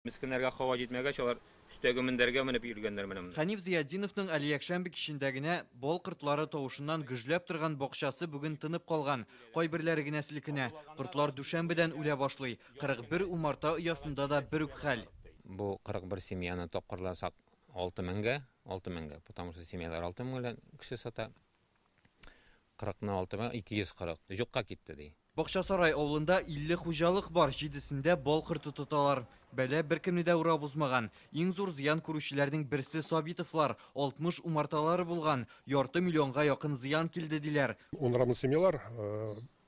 Мескеннәргә һава җитмәгәч, алар өстәге мендәргә менеп йөргәннәр менә монда. Хәниф Зыятдиновның әле якшәмбе кичендә генә бал кортлары тавышыннан гөжләп торган бакчасы бүген тынып калган. Кайберләре генә селкенә. Кортлар дүшәмбедән үлә башлый. 41 умарта оясында да бер үк хәл. Бу 41 семьяны тапкырласак 6 меңгә, 6 меңгә, потому что семьялар 6 мең белән кеше сата. 40-ны 6 мең, 240. Юкка китте ди. Бакчасарай авылында 50 хуҗалык бар, җидесендә бал корты тоталар. Бәла беркемне дә урап узмаган. Иң зур зыян күрүчеләрнең берсе Сабитовлар. 60 умарталары булган, ярты миллионга якын зыян килде диләр. 10 рамлы семьялар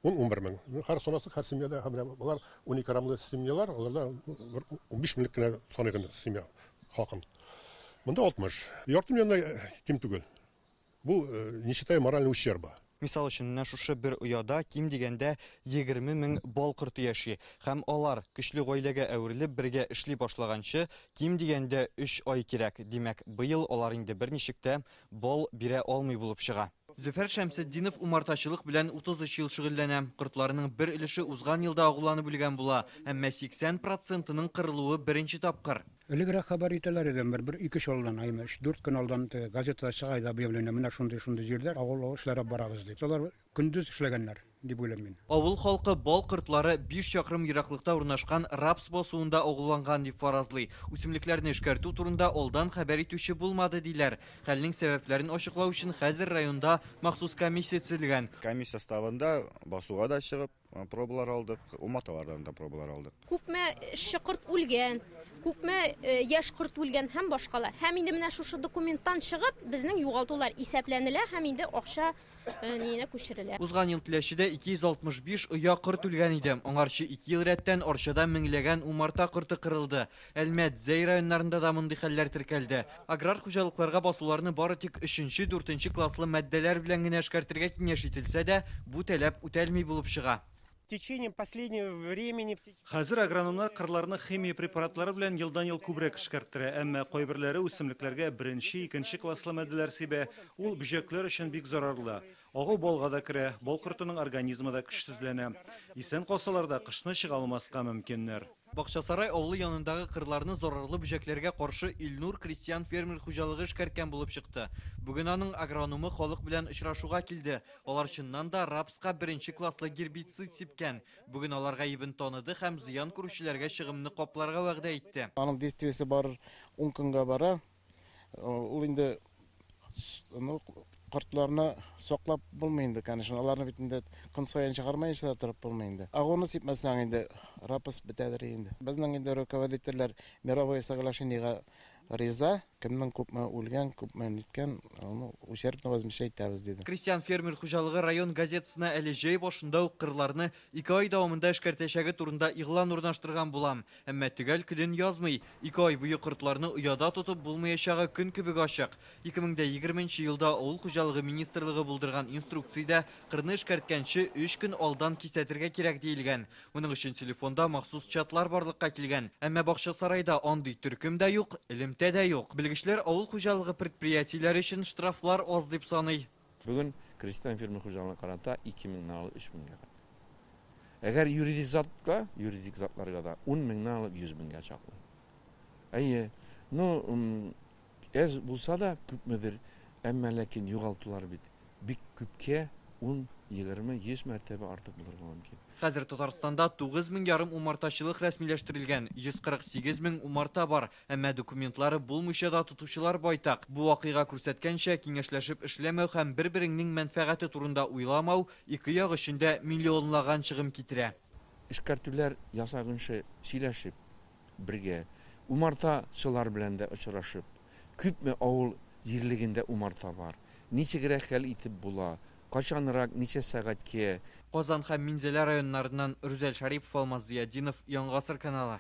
10-11 мең. Һәр санасак, һәр семьяда һәм менә болар 12 рамлы семьялар, аларда 15 меңлек кенә саныйк инде семья хакын. Монда 60. Ярты миллионнан ким түгел. Бу не считая морального ущерба. Мисал өчен, менә шушы бер ояда ким дигәндә 20 мең бал корты яши. Һәм алар көчле гаиләгә әверелеп бергә эшли башлаганчы ким дигәндә 3 ай кирәк. Димәк, быел алар инде берничек тә бал бирә алмый булып чыга. Зөфәр Шәмсетдинов умартачылык белән 33 ел шөгыльләнә. Кортларының бер өлеше узган елда агуланып үлгән була, әмма 80 процентының кырылуы беренче тапкыр. Элегрәк хәбәр итәләр иде, бер ике өч алдан, әйме, өч-дүрт көн алдан газетада чыга иде объявление, менә шундый-шундый җирләр, авыл эшләре барабыз дип. Алар көндез эшләгәннәр, дип уйлыйм мин. Авыл халкы бал кортлары 5 чакрым ераклыкта урнашкан рапс басуында агуланган дип фаразлый. Үсемлекләрне эшкәртү турында алдан хәбәр итүче булмады диләр. Хәлнең сәбәпләрен ачыклау өчен хәзер районда махсус комиссия төзелгән. Комиссия составында басуга да чыгып пробалар алдык, умарталардан да пробалар алдык. Күпме эшче корт үлгән, күпме яшь корт үлгән һәм башкалар. Һәм инде менә шушы документтан чыгып, безнең югалтулар исәпләнелә һәм инде акча ниенә күчерелә. Узган ел Теләчедә 265 оя корт үлгән иде. Аңарчы 2 ел рәттән Арчада меңләгән умарта корты кырылды. Әлмәт, Зәй районнарында да мондый хәлләр теркәлде. Аграр хуҗалыкларга басуларны бары тик 3-4 класслы матдәләр белән генә эшкәртергә киңәш ителсә дә, бу таләп үтәлми булып чыга. В течение последнего времени Хәзер агрономнар кырларны химия препаратлары белән елдан-ел күбрәк эшкәрттерә, әмма кайберләре үсемлекләргә беренче, икенче класслы матдәләр сибә. Ул бөҗәкләр өчен бик зарарлы. Агу балга да керә, бал кортының организмы да көчсезләнә. Исән калсалар да кышны чыга алмаска мөмкиннәр. Бакчасарай авылы янындагы кырларны зарарлы бөҗәкләргә каршы Илнур крестьян фермер хуҗалыгы эшкәрткән булып чыкты. Бүген аның агрономы халык белән очрашуга килде. Алар чыннан да рапска беренче класслы гербицид сипкән. Бүген алар гаебен таныды һәм зыян күрүчеләргә чыгымны капларга вәгъдә итте. Аның действиесе бар 10 көнгә бара. Ул инде кортларны саклап булмый инде, конечно. Аларны бит инде көн саен чыгармаенча да торып булмый инде. Агуны сипмәсәң инде рапс бетәдер инде. Безнең инде руководительләр мировое соглашениега риза, кемнең күпме үлгән, күпме ниткән, аны ущербно возмещать итәбез диде. Крестьян фермер хуҗалыгы район газетасына әле җәй башында ук кырларны 2 ай дәвамында эшкәртәчәге турында игълан урнаштырган булам. Әмма төгәл көнен язмый. 2 ай буе кортларны ояда тотып булмаячагы көн кебек ачык. 2020 елда авыл хуҗалыгы министрлыгы булдырган инструкциядә кырны эшкәрткәнче 3 көн алдан кисәтергә кирәк диелгән. Моның өчен телефонда махсус чатлар барлыкка килгән. Әмма Бакчасарайда андый төркем дә юк, элемтә дә юк. Белгечләр авыл хуҗалыгы предприятиеләре өчен штрафлар аз дип саный. Бүген крестьян фермер хуҗалыгына карата 2 меңнән алып 3 меңгә кадәр. Әгәр юридик затларга да 10 меңнән алып 100 меңгә чаклы. Әйе, әз булса да күпмедер, әмма ләкин югалтулар бит бик күпкә 10, 20, 100 мәртәбә артык булырга мөмкин. Хәзер Татарстанда тугыз мең ярым умартачылык рәсмиләштерелгән, 148 мең умарта бар, әмма документлары булмыйча да тотучылар байтак. Бу вакыйга күрсәткәнчә, киңәшләшеп эшләмәү һәм бер-береңнең мәнфәгате турында уйламау ике як өчен дә миллионлаган чыгым китерә. Эшкәртүләр ясаганчы сөйләшеп бергә, умартачылар белән дә очрашып, күпме авыл җирлегендә умарта бар, ничегрәк хәл итеп була, качанрак, ничә сәгатькә. Казан һәм Минзәлә районнарыннан Рүзәл Шарипов, Алмаз Зиятдинов, Яңа Гасыр каналы.